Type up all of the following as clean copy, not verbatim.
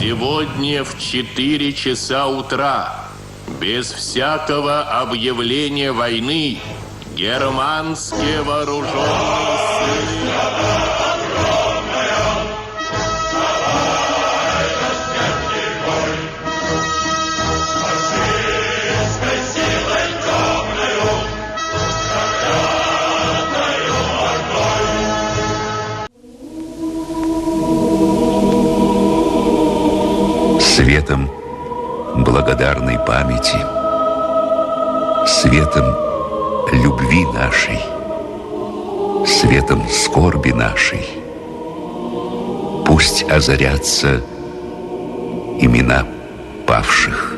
Сегодня в 4 часа утра, без всякого объявления войны, германские вооруженные силы. Светом благодарной памяти, светом любви нашей, светом скорби нашей, пусть озарятся имена павших.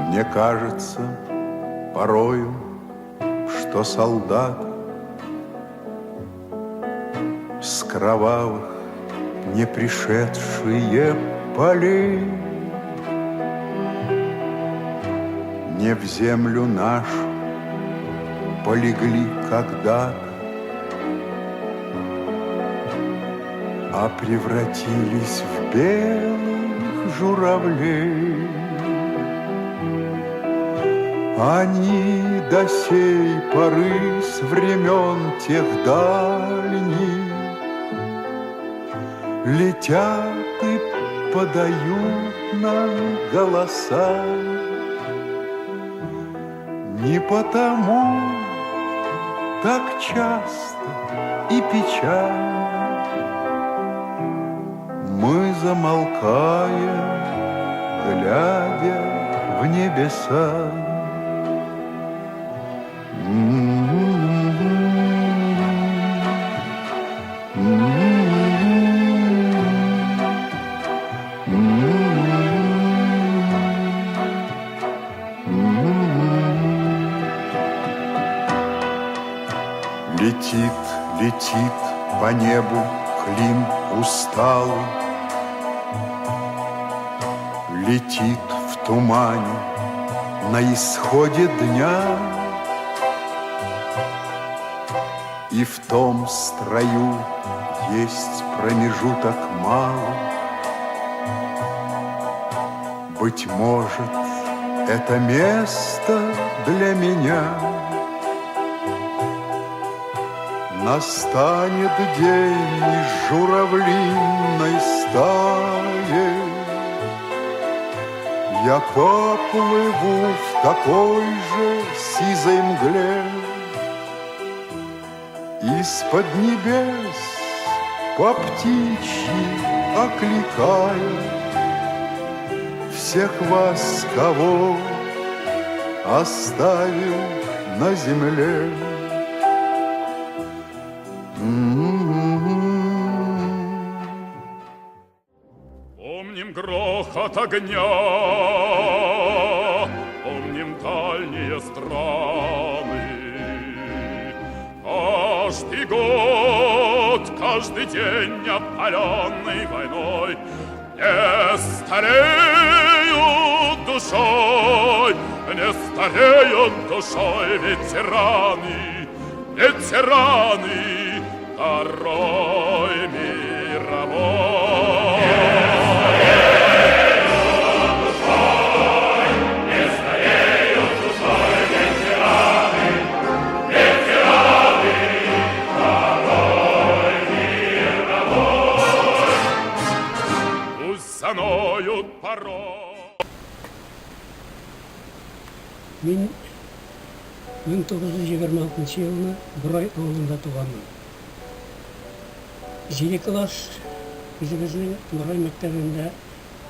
Мне кажется порою, что солдат с кровавых не пришедшие полей не в землю нашу полегли когда-то, А превратились в белых журавлей. Они до сей поры с времен тех дальних летят и подают нам голоса. Не потому так часто и печально мы замолкаем, глядя в небеса. Летит, летит по небу клин усталый, летит в тумане на исходе дня, и в том строю есть промежуток малый. Быть может, это место для меня. Настанет день из журавлиной стаи, я поплыву в такой же сизой мгле. Из-под небес по птичьи окликая всех вас, кого оставил на земле. Помним грохот огня, помним дальние страны. Каждый год, каждый день, опаленный войной, не стареют душой, не стареют душой ветераны, ветераны второй мировой. Пусть заноют порой. Мин 1926 елны Борай авылында туганмын. Җиде класс үзебезнең Борай мәктәбендә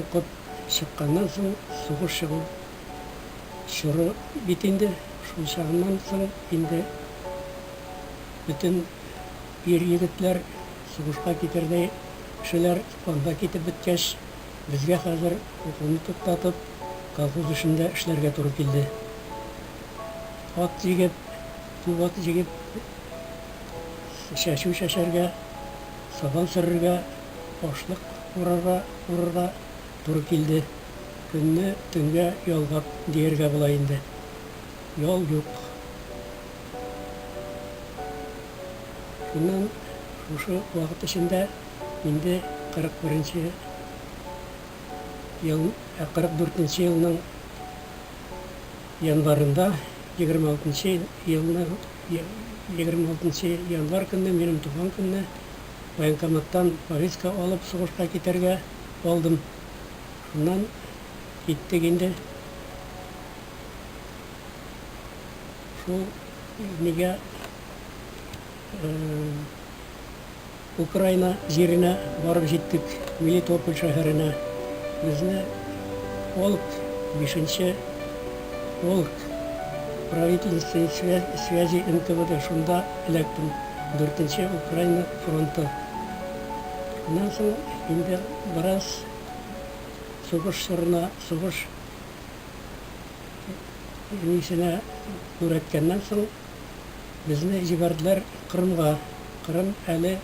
укып чыкканнан соң сугыш чыгу чоры бит инде, шул чагыннан соң инде бөтен ир егетләр сугышка китердәй кешеләр анда китеп беткәч, безгә хәзер укуны туктатып, колхоз эшендә эшләргә туры килде. Ат җигеп, күп ат җигеп, чәчү чәчәргә, сабан сөрергә, ашлык урырга, урырга туры килде. Көнне төнгә ялгап дияргә була инде. Ял юк. Шуннан шушы вакыт эчендә инде 41 ел, 44 елның январында 26 елны 26 январь көнне минем туган көнне военкоматтан повестка алып сугышка китәргә алдым. Шуннан киттек инде. Шул нигә Украина җиренә барып җиттек, Мелитополь шәһәренә. Безне полк, 5 полк правительственной связи НКВД шунда эләктем. 4 Украина фронты. Шуннан соң инде бераз сугыш чорына, сугыш нисенә күрәткәннән соң безне җибәрделәр Кырымга. Кырым әле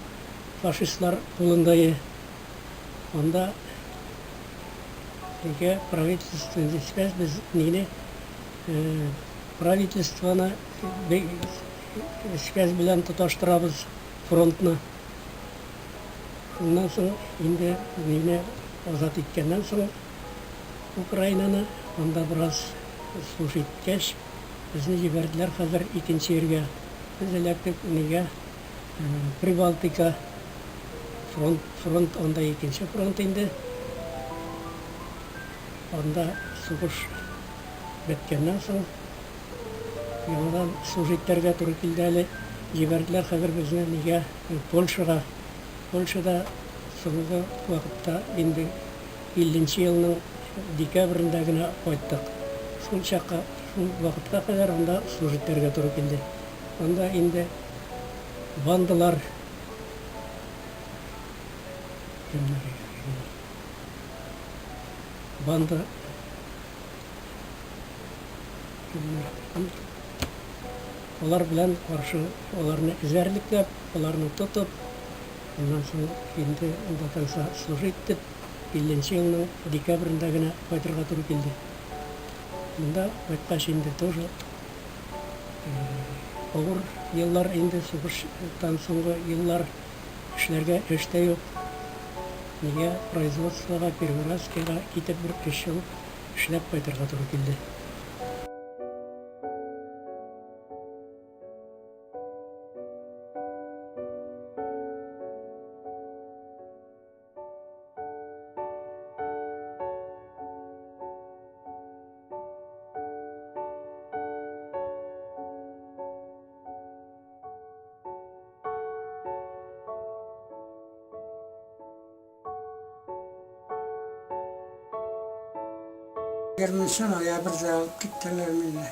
фашистлар кулында. Анда нигә правительственная связь без мине правительствоны связь белән тоташтырабыз фронтны. Шуннан соң инде мине азат иткәннән соң Украинаны, анда бераз служить иткәч, безне җибәрделәр хәзер икенче җиргә. Без эләктек нигә? Прибалтика. Фронт, фронт анда икенче фронт инде. Анда сугыш беткәннән соң яңадан служить итәргә туры килде әле. Җибәрделәр хәзер безне нигә? Польшага. Польшада соңгы вакытта инде 50 нче елның декабрендә генә кайттык. Шул чакка, шул вакытка кадәр анда служить итәргә туры килде. Анда инде бандалар кемнәр банда кемнәр алар белән каршы аларны эзәрлекләп, аларны тотып, аннан соң инде до конца служить итеп, 50 нче елның декабрендә генә кайтырга туры килде. Монда кайткач инде тоже авыр еллар инде, сугыштан соңгы еллар, эшләргә эш тә юк. Нигә производствога, Первоуральскийга китеп бер өч ел эшләп кайтырга туры килде. Егерменче ноябрьдә алып киттеләр мине.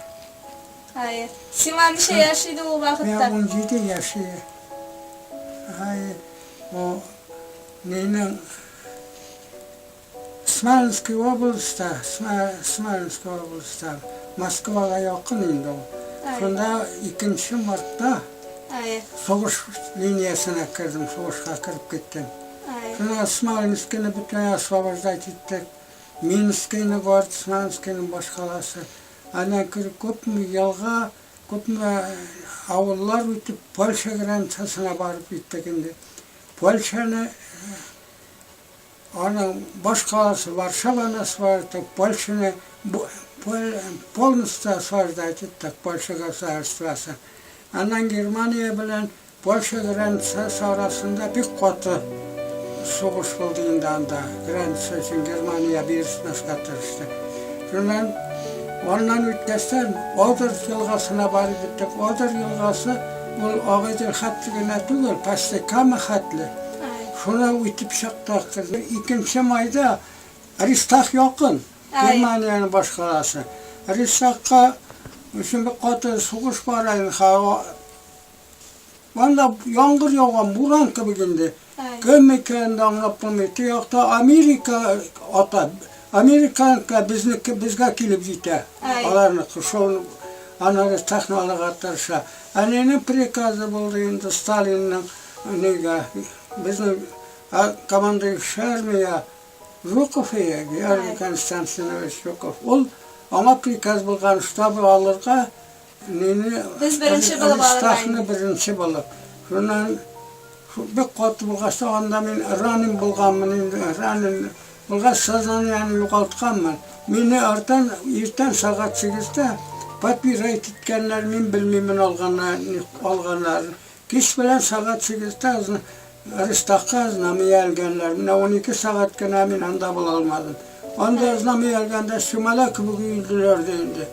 Әйе. Сиңа ничә яшь иде ул вакытта? Миңа 17 яшь иде. Әйе. Бу минем Смоленский областьта, Смоленский областьта, Москвага якын инде ул. Шунда 2 мартта сугыш линиясенә кердем, сугышка кереп киттем. Шунда Смоленскийны бөтенләй освобождать иттек. Минскийны город, Смоленскийның башкаласы. Аннан кереп күпме елга, күпме авыллар үтеп, Польша границасына барып җиттек инде. Польшаны Аның башкаласы Варшаваны освобождать, Польшаны полностью освобождать иттек, Польша государствосы. Аннан Германия белән Польша границасы арасында бик каты сугыш булды инде анда. Граница өчен Германия бирешмәскә тырышты. Шуннан аннан үткәчтән Одер елгасына барып җиттек. Одер елгасы ул Агыйдел хәтле генә түгел, почти Кама хәтле. Шуны үтеп чыктык. Икенче майда Ристах якын, Германиянең башкаласы. Ристахка өчен бик каты сугыш бара инде. Анда яңгыр яуган, буран кебек инде. Кем икәнен дә аңлап булмый. Теге якта Америка ата. Американка безнеке безгә килеп җитә. Аларныкы шул аннары Ристахны алырга тырыша. Әнинең приказы булды инде Сталинның Нигә безнең командующий армия Жуков ие, Георгий Константинович Жуков. Ул аңа приказ булган, чтобы алырга мине Без беренче булып алырга инде. беренче булып. Шуннан бик каты булгач та анда мин ранен булганмын инде, ранен булгач сознаниене югалтканмын. Мине артан иртән сәгать сигездә подбирать иткәннәр, мин белмимен алганнар, алганнарын. Кич белән сәгать сигездә Рыстакка знамя элгәннәр. Менә 12 сәгать кенә мин анда була алмадым. Анда знамя элгәндә чүмәлә кебек өелделәр дә инде.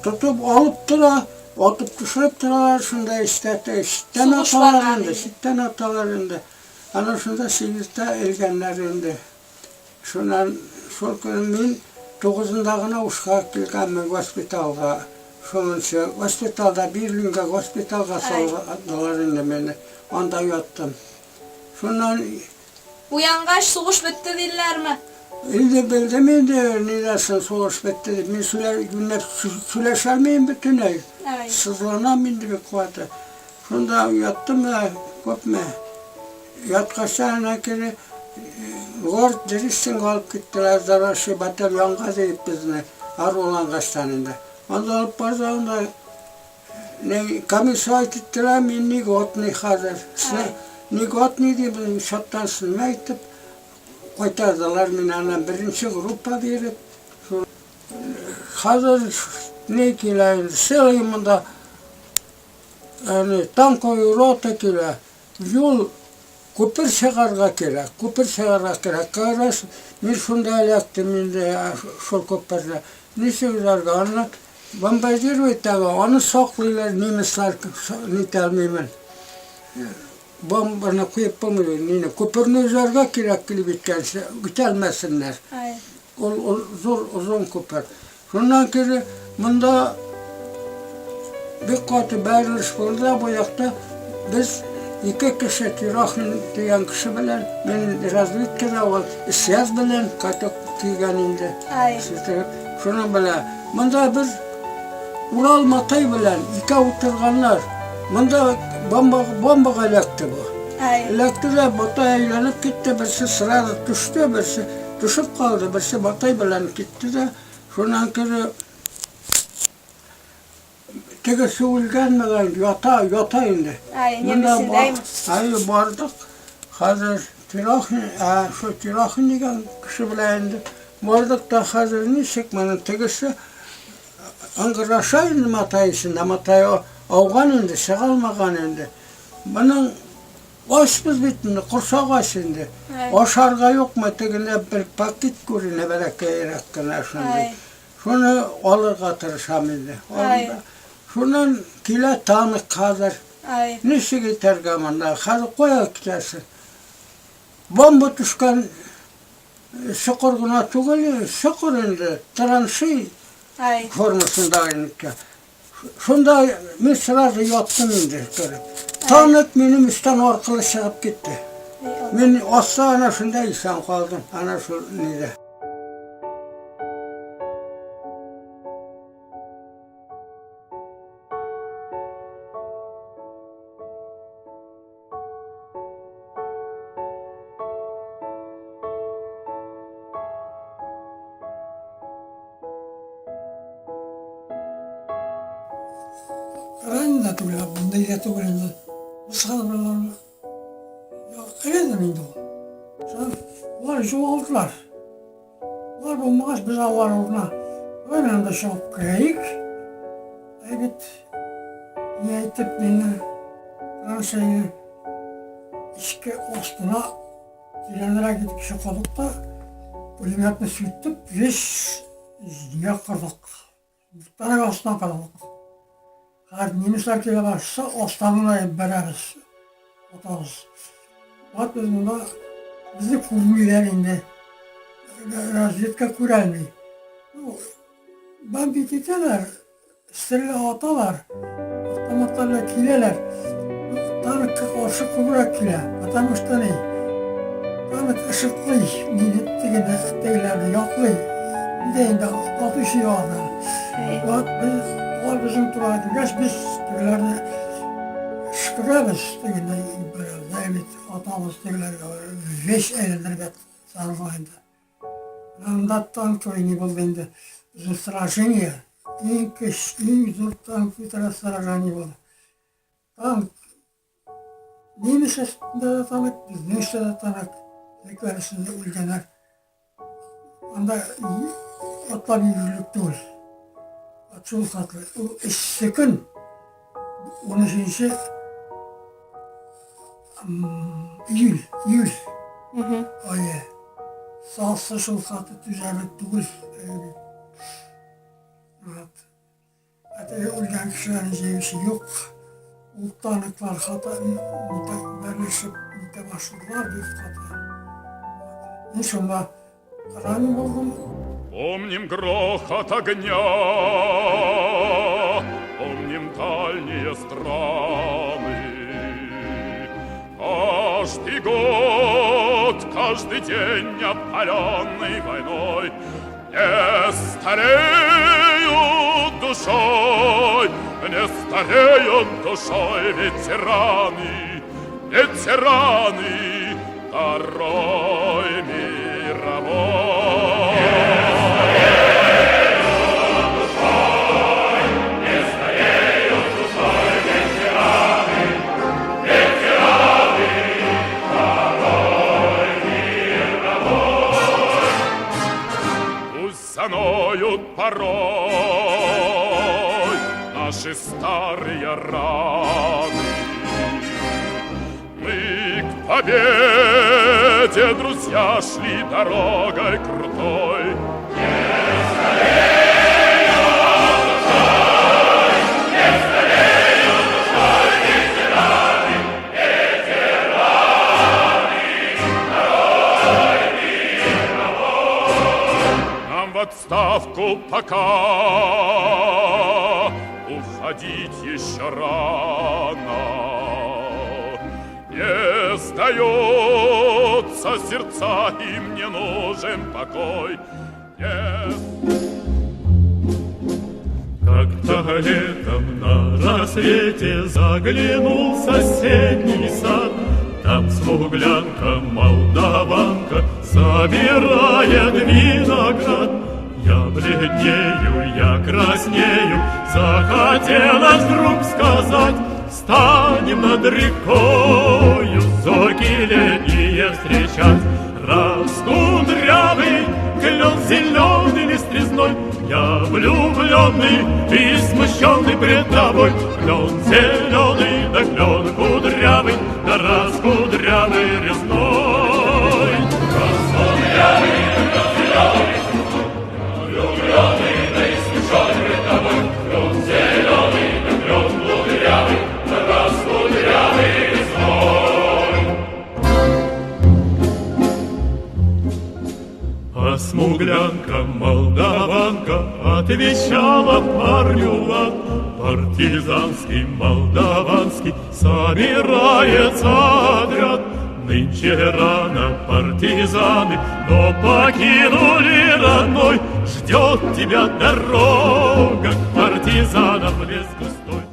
Тотып алып тора, атып төшереп торалар шунда истә, читтән аталар инде, читтән аталар инде. Ана шунда сигездә элгәннәр инде. Шуннан шул көн мин тугызында гына Ушка килгәнмен госпитальгә. Шунынчы госпитальдә Берлинга госпитальгә салдылар инде мине. Анда яттым. Шуннан Уянгач, сугыш бетте диделәрме? Инде белдем инде, нидәсен сугыш бетте дип. Мин сөйлә, юньләп сөйләшә алмыйм бөтенләй. Сызланам инде бик каты. Шунда яттым да күпме. Яткач та әнә кире город Дрезденга алып киттеләр, заросший батальонга диеп безне, арулангачтан инде. Анда алып барды, анда не комиссовать иттеләр, мин не годный хәзер. Негодный дип, учеттан снимать итеп, кайтардылар мине аннан беренче группа биреп. Шул хәзер ни килә инде, целый монда әне танковый рота килә. Юл күпер чыгарга кирәк, күпер чыгарга кирәк. Как раз мин шунда эләктем инде, шул күпердә. Ничек узарга? Аны бомбардировать итәләр, аны саклыйлар, немецлар нитә алмыймын. Бомбаны куеп булмый, мине күперне өзәргә кирәк килеп җиткәнче, үтәлмәсеннәр. Ул, ул зур озын күпер. Шуннан кире монда бик каты бәрелеш булды да бу якта без ике кеше Тирохин дигән кеше белән мин разведкада ул связь белән каток кигән инде. Шуның белән монда без Урал матай белән икәү утырганнар. Монда бомба, бомбага эләкте бу. Эләкте дә матай әйләнеп китте, берсе сразу төште, берсе төшеп калды, берсе матай белән китте дә, шуннан кире тегесе үлгән мөгән, ята, ята инде. Монда Ай, бардык. Хәзер Тирохин, ә, шул Тирохин дигән кеше белән инде бардык та хәзер ничек моның тегесе ыңгыраша инде матай эчендә, матай ауган инде, чыга алмаган инде. Моның ачбыз бит инде, корсак ач инде. Ашарга юкмы, тегендә бер пакет күренә бәләкәйрәк кенә шундый. Шуны алырга тырышам инде. Шуннан килә танк хәзер. Ничек итәргә монда? Хәзер кая китәсең? Бомба төшкән чокыр гына түгел, чокыр инде, траншей формасында инде. Шунда мин сразу яттым инде. Танк минем өстән аркылы чыгып китте. Мин аста ана шунда исән калдым, ана шул нидә. Ранен да түгел, мындай да түгел инде. Без хәзер аларны Керәдер инде ул. Шул Улар югалдылар. Улар булмагач, без алар урынына Районнан да чыгып керәйек. Әй бит, ни әйтеп мине траншейны эчке астына тирәнрәк итеп чокыдык та, пулеметны сүтеп, весь дөнья кырдык. Танк астына кырдык. Хәзер немецлар килә башласа, астан гына бәрәбез, атабыз. Вот без монда безне күрмиләр инде. Разведка күрәлми. Ну, бомбить итәләр, стрелять аталар, автоматлар белән киләләр. Ну, танкка каршы күбрәк килә, потому что ни, танк ышыклый, мине тегене, тегеләрне яклый. Нидә инде атучы ягыннан. Вот без, алар безнең турага килгәч, без тегеләрне шкырабыз, тегене бераз, бит атабыз тегеләргә, весь әйләндереп сарыла инде. Анда танковый не булды инде. Безнең сражение, иң көч, иң зур танк сражение булды. Танк немец өстендә дә танк, безнең өстә дә танк. Текләр өстендә үлгәннәр. Анда атлап йөрерлек түгел. Шул хәтле. Ул эссе көн, 13 июль, июль ае. Сасы шул хәтле түзәрлек түгел. Вот. Ә теге үлгән кешеләрне җыючы юк. Ул танклар хата берләшеп нитә башладылар бик каты. Мин шунда ранен булдым. Помним грохот огня, помним дальние страны. Каждый год, каждый день опаленный войной не стареют душой, не стареют душой ветераны, ветераны Второй мировой. горой наши старые раны. Мы к победе, друзья, шли дорогой крутой. Нам в отставку пока уходить еще рано. Не сдаются сердца, им не нужен покой. Не Как-то летом на рассвете заглянул в соседний сад. Там смуглянка, молдаванка собирает виноград. Я бледнею, я краснею, захотелось вдруг сказать: станем над рекою зорьки летние встречать. Раскудрявый клен зеленый лист резной, я влюбленный и смущенный пред тобой. Клен зеленый, да клен кудрявый, да раскудрявый резной. Раскудрявый, да клен зеленый, влюбленный, да и смущенный пред тобой. Клен зеленый, да клен кудрявый, да раскудрявый резной. А смуглянка, молдаванка отвечала парню лад. Партизанский, молдаванский собирается отряд. Нынче рано партизаны, но покинули родной. Ждет тебя дорога к партизанам в лес густой.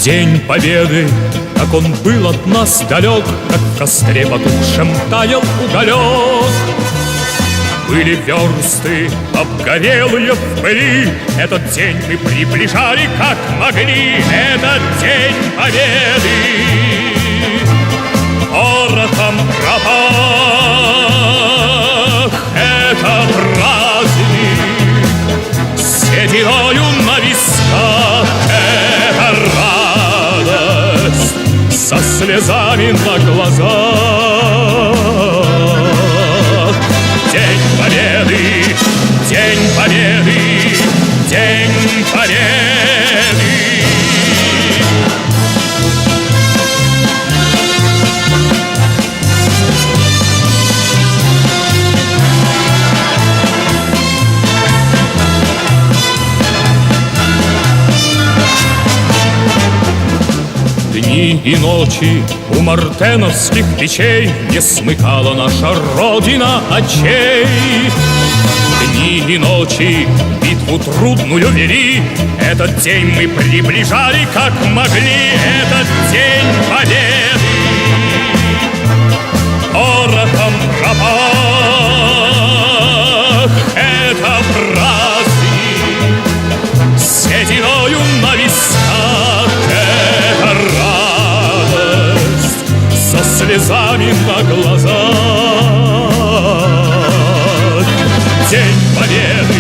День Победы, как он был от нас далек, как в костре потухшем таял уголек. Были версты, обгорелые в пыли, этот день мы приближали, как могли, этот день Победы. Порохом пропах, это праздник, сединою на висках, это радость со слезами на глазах. День Победы, День Победы, День Победы. Дни и ночи у мартеновских печей не смыкала наша Родина очей. Дни и ночи битву трудную вели, этот день мы приближали, как могли, этот день Победы. Порохом пропах, это праздник, сединою на висках, это радость со слезами на глазах. День Победы,